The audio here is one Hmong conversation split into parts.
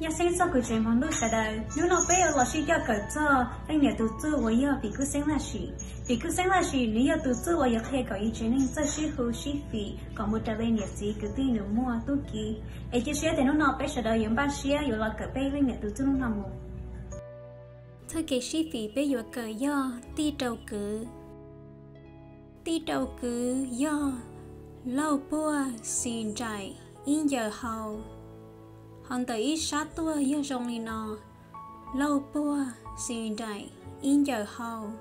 Nyob zoo txog kuv tsev hmoob ntuj sawv daws, hnub no peb yuav los sib coj kawm txog leej niam tus txuj uas yog Fim Kub Xeeb Laj Sim. Fim Kub Xeeb Laj Sim nws yog tus txuj uas yuav qhia kom yus tsev neeg txawj sib hu sib fim kom mus raws li niam txiv kwv tij nus muag tub ki. Es cia siab tias hnub no peb sawv daws yuav npaj siab yuav los kawm peb leej niam tus txuj hnub no mus. Txoj kev sib fim peb yuav kawm yog tij rau kwv. Tij rau kwv yog Lauj Puag Xis Nraim Ib Ncaws Hau. Hos ntawm ib sab tuaj yog zoo li no: Lauj Puag Xis Nraim Ib Ncaws Hau.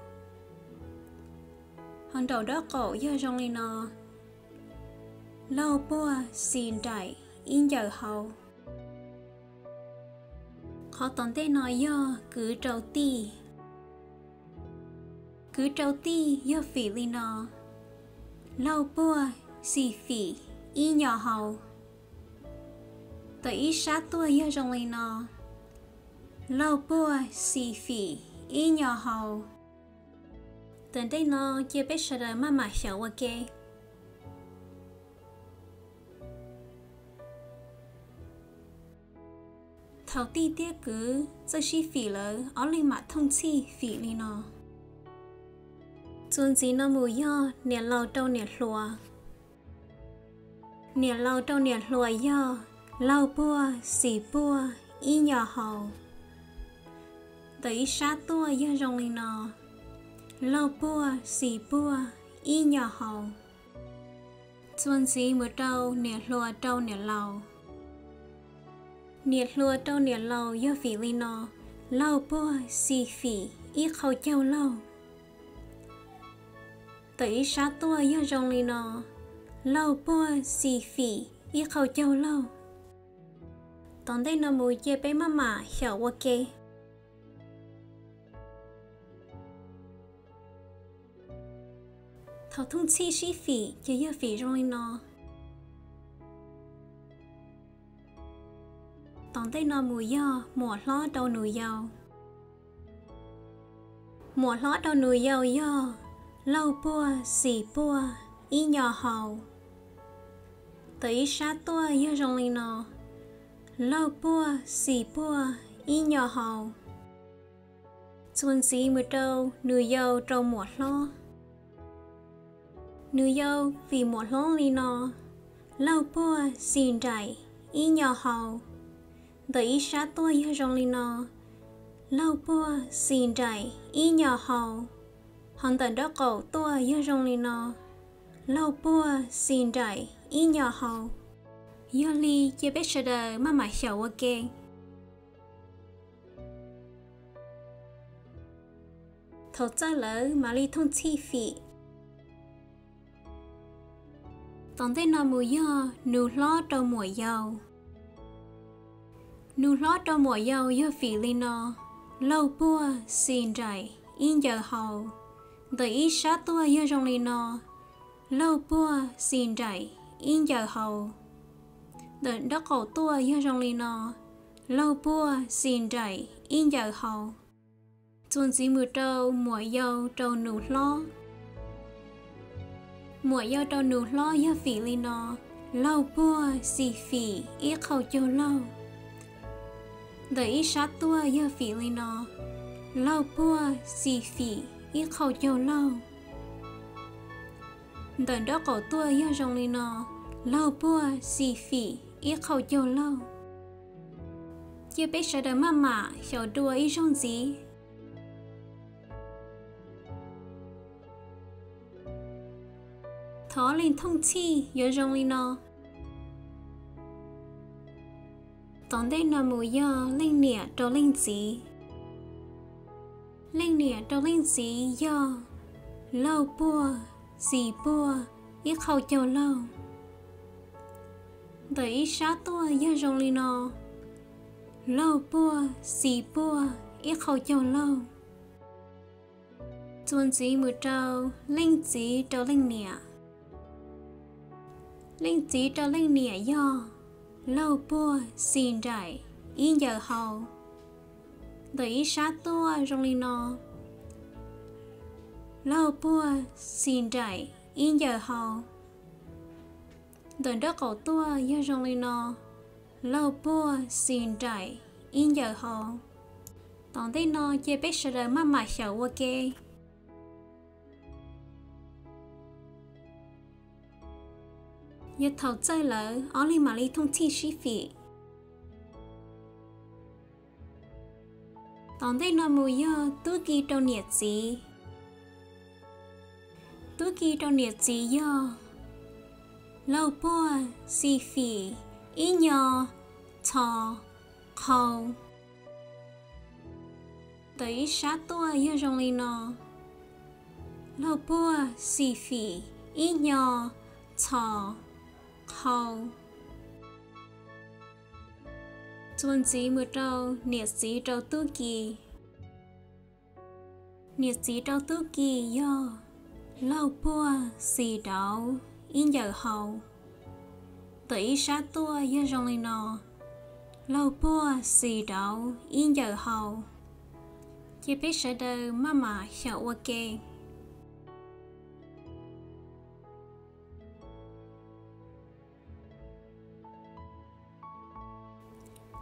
Hos nraum nraub qaum yog zoo li no: Lauj Puag Xis Nraim Ib Ncaws Hau. Qhov tom ntej no yog kwv rau tij. Kwv rau tij yog fim li no: Lauj Puag Xis Fim Ib Ncaws Hau. Ntawm ib sab tuaj yog zoo li no: Lauj Puag Xis Fim Ib Ncaws Hau. Ntawm ntej no cia peb sawv daws maj mam xyaum ua ke. Thaum tij thiab kwv txawj sib fim lawm, ob leeg mam thooj txhij fim li no. Txuas ntxiv no mus yog niam laus rau niam hluas. Niam laus rau niam hluas yog Lauj Puag Xis Puag Ib Ncaws Hau. Ntawm ib sab tuaj yog zoo li no: Lauj Puag Xis Puag Ib Ncaws Hau. Txuas ntxiv mus rau niam hluas rau niam laus. Niam hluas rau niam laus yog fim li no: Lauj Puag Xis Fim Ib Qhau Caug Lauj. Ntawm ib sab tuaj yog zoo li no: Lauj Puag Xis Fim Ib Qhau Caug Lauj. Tom ntej no mus cia peb maj mam xyaum ua ke. Thaum thooj txhij sib fim ces yog fim zoo li no. Tom ntej no mus yog muam hlob rau nus yau. Muam hlob rau nus yau yog Lauj Puag Xis Puag Ib Ncaws Hau. Ntawm ib sab tuaj yog zoo li no: Lauj Puag Xis Puag Ib Ncaws Hau. Txuas ntxiv mus rau nus yau rau muam hlob. Nus yau fim muam hlob li no: Lauj Puag Xis Nraim Ib Ncaws Hau. Ntawm ib sab tuaj yog zoo li no: Lauj Puag Xis Nraim Ib Ncaws Hau. Hos ntawm nraub qaum tuaj yog zoo li no: Lauj Puag Xis Nraim Ib Ncaws Hau. Yog li cia peb sawv daws maj mam xyaum ua ke. Thaum txawj lawm mam li thooj txhij fim. Tom ntej no mus yog nus hlob rau muam yau. Nus hlob rau muam yau yog fim li no: Lauj Puag Xis Nraim Ib Ncaws Hau. Ntawm ib sab tuaj yog zoo li no: Lauj Puag Xis Nraim Ib Ncaws Hau. Ntawm nraub qaum tuaj yog zoo li no: Lauj Puag Xis Nraim Ib Ncaws Hau. Txuas ntxiv mus rau muam yau rau nus hlob. Muam yau rau nus hlob yog fim li no: Lauj Puag Xis Fim Ib Qhau Caug Lauj. Ntawm ib sab tuaj yog fim li no: Lauj Puag Xis Fim Ib Qhau Caug Lauj. Ntawm nraub qaum tuaj yog zoo li no: Lauj Puag Xis Fim Ib Qhau Caug Lauj. Cia peb sawv daws maj mam xyaum dua ib zaug ntxiv. Thov leej thooj txhij yuav zoo li no. Tom ntej no mus yog leej niam rau leej txiv. Leej niam rau leej txiv yog Lauj Puag Xis Puag Ib Qhau Caug Lauj. Ntawm ib sab tuaj yog zoo li no: Lauj Puag Xis Puag Ib Qhau Caug Lauj. Txuas ntxiv mus rau leej txiv rau leej niam. Leej txiv rau leej niam yog Lauj Puag Xis Nraim Ib Ncaws Hau. Ntawm ib sab tuaj zoo li no: Lauj Puag Xis Nraim Ib Ncaws Hau. Ntawm nraub qaum tuaj yog zoo li no: Lauj Puag Xis Nraim ib ncaws hau. Tom ntej no cia peb sawv daws maj mam xyaum ua ke. Yog thaum txawj lawm ob leeg mam li thooj txhij sib fim. Tom ntej no mus yog tub ki rau niam txiv. Tub ki rau niam txiv yog Lauj Puag Xis Fim ib nyo txhos qhau. Ntawm ib sab tuaj yog zoo li no: Lauj Puag Xis Fim ib nyo txhos qhau. Txuas ntxiv mus rau niam txiv rau tub ki. Niam txiv rau tub ki yog Lauj Puag Xis Dauv ib ncaws hau. Ntawm ib sab tuaj yog zoo li no: Lauj Puag Xis Dauv ib ncaws hau. Ces peb sawv daws maj mam xyaum ua ke.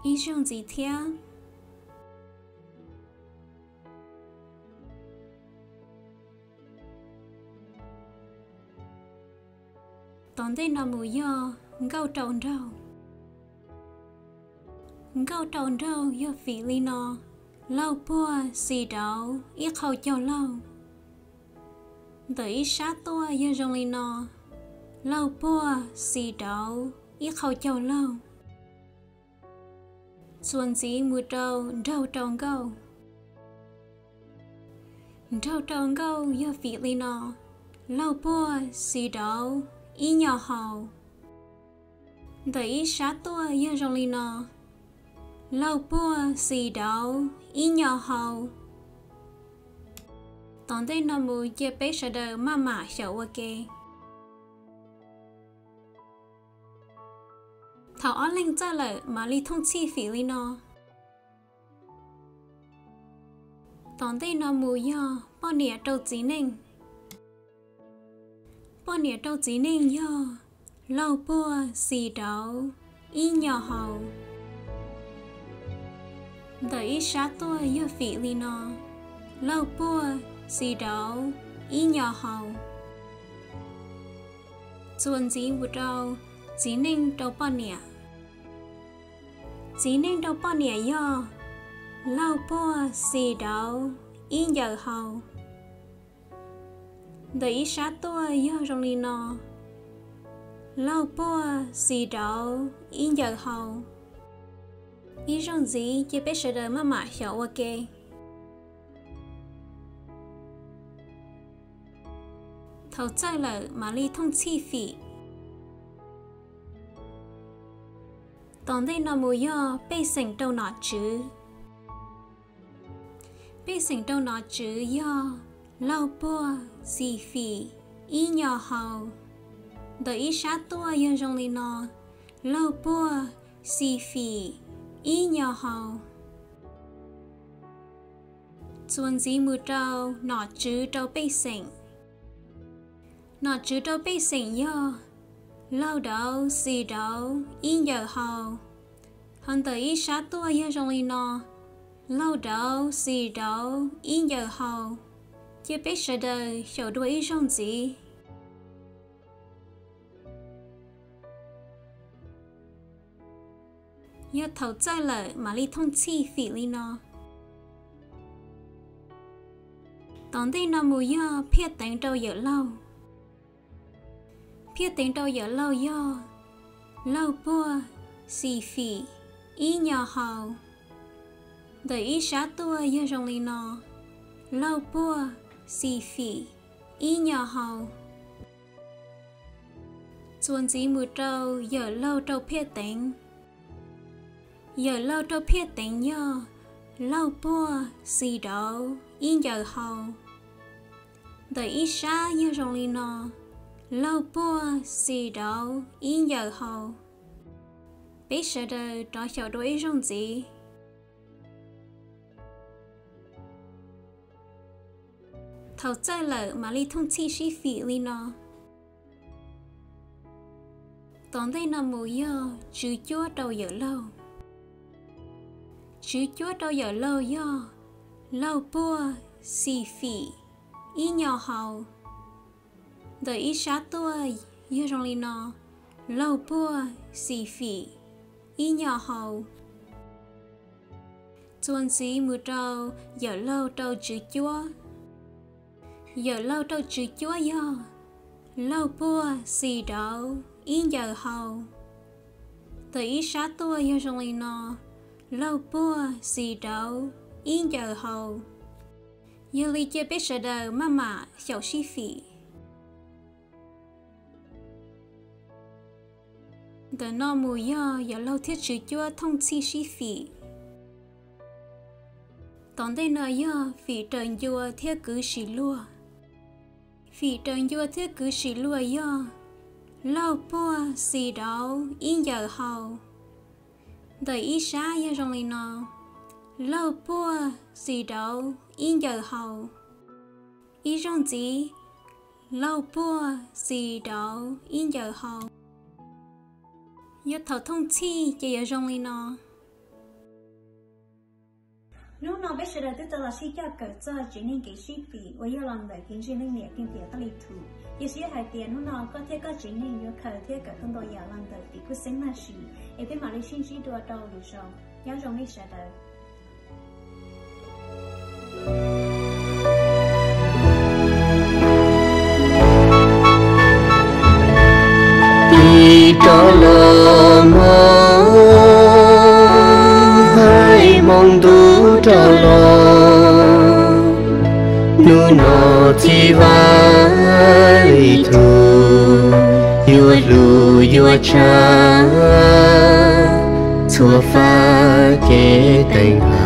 Ib zaug ntxiv thiab. Tom ntej no mus yog nkauj rau nraug. Nkauj rau nraug yog fim li no: Lauj Puag Xis Dauv ib qhau caug laug. Ntawm ib sab tuaj yog zoo li no: Lauj Puag Xis Dauv ib qhau caug laug. Txuas ntxiv mus rau nraug rau nkauj. Nraug rau nkauj yog fim li no: Lauj Puag Xis Dauv ib nyo hau. Ntawm ib sab tuaj yog zoo li no: Lauj Puag Xis Dauv ib nyo hau. Tom ntej no mus cia peb sawv daws maj mam xyaum ua ke. Thaum ob leeg txawj lawm mam li thooj txhij fim li no. Tom ntej no mus yog poj niam rau txiv neej. Poj niam rau txiv neej yog Lauj Puag Xis Dauv ib nyo hau. Ntawm ib sab tuaj yog fim li no: Lauj Puag Xis Dauv ib nyo hau. Txuas ntxiv mus rau txiv neej rau poj niam. Txiv neej rau poj niam yog Lauj Puag Xis Dauv ib ncaws hau. Ntawm ib sab tuaj yog zoo li no: Lauj Puag Xis Dauv ib ncaws hau. Ib zaug ntxiv cia peb sawv daws maj mam xyaum ua ke. Thaum txawj lawm mam li thooj txhij fim. Tom ntej no mus yog pej xeem rau nom tswv. Pej xeem rau nom tswv yog Lauj Puag Xis Fim ib nyo hau. Ntawm ib sab tuaj yog zoo li no: Lauj Puag Xis Fim ib nyo hau. Txuas ntxiv mus rau nom tswv rau pej xeem. Nom tswv rau pej xeem yog Lauj Dauv Xis Dauv ib ncaws hau. Ho ntawm ib sab tuaj yog zoo li no: Lauj Dauv Xis Dauv ib ncaws hau. Cia peb sawv daws xyaum dua ib zaug ntxiv. Yog thaum txawj lawm mam li thooj txhij fim li no. Tom ntej no mus yog Phiaj Teev rau Yawm Lauj. Phiaj Teev rau Yawm Lauj yog Lauj Puag Xis Fim ib nyo hau. Ntawm ib sab tuaj yog zoo li no: Lauj Puag Xis Fim ib nyo hau. Txuas ntxiv mus rau Yawm Lauj rau Phiaj Teev. Yawm Lauj rau Phiaj Teev yog Lauj Puag Xis Dauv ib ncaws hau. Ntawm ib sab yog zoo li no: Lauj Puag Xis Dauv ib ncaws hau. Peb sawv daws rov xyaum dua ib zaug ntxiv. Thaum txawj lawm mam li thooj txhij sib fim li no. Tom ntej no mus yog tswv cuab rau yawm laug. Tswv cuab rau yawm laug yog laug puag xis fim ib nyom hau. Ntawm ib sab tuaj yog zoo li no, laug puag xis fim ib nyom hau. Txuas ntxiv mus rau yawm laug rau tswv cuab. Yawm laug rau tswv cuab yog laug puag xis dauv ib ncaws hau. Ntawm ib sab tuaj yog zoo li no, laug puag xis dauv ib ncaws hau. Yog li cia peb sawv daws maj mam xyaum sib fim. Ntawm no mus yog yawm laug thiab tswv cuab thooj txhij sib fim. Tom ntej no yog fim raws ncua thiab kwv sim luag. Fim raws ncua thiab kwv sim luag yog laug puag xis dauv ib ncaws hau. Ntawm ib sab yog zoo li no, laug puag xis dauv ib ncaws hau. Ib zaug ntxiv, laug puag xis dauv ib ncaws hau. Yog thaum thooj txhij ces yuav zoo li no. Hnub no peb sawv daws twb tau los sib coj kawm txog tsev neeg kev sib fim uas yog los ntawm kev ntseeg leej niam tiag tiag tau li thum. Cia siab hais tias hnub no koj thiab koj tsev neeg yuav khaws thiab kawm tau ntau yam los ntawm tim kuj xeeb naj sim, es peb mam li sib ntsib dua rau lwm zaus. Nyob zoo nej sawv daws. Tig rov los mog, hais moo ntuj rov los, hnub no txiv Vaj Lis Thum yuav hlub yuav tshaj txhua fab cev teev.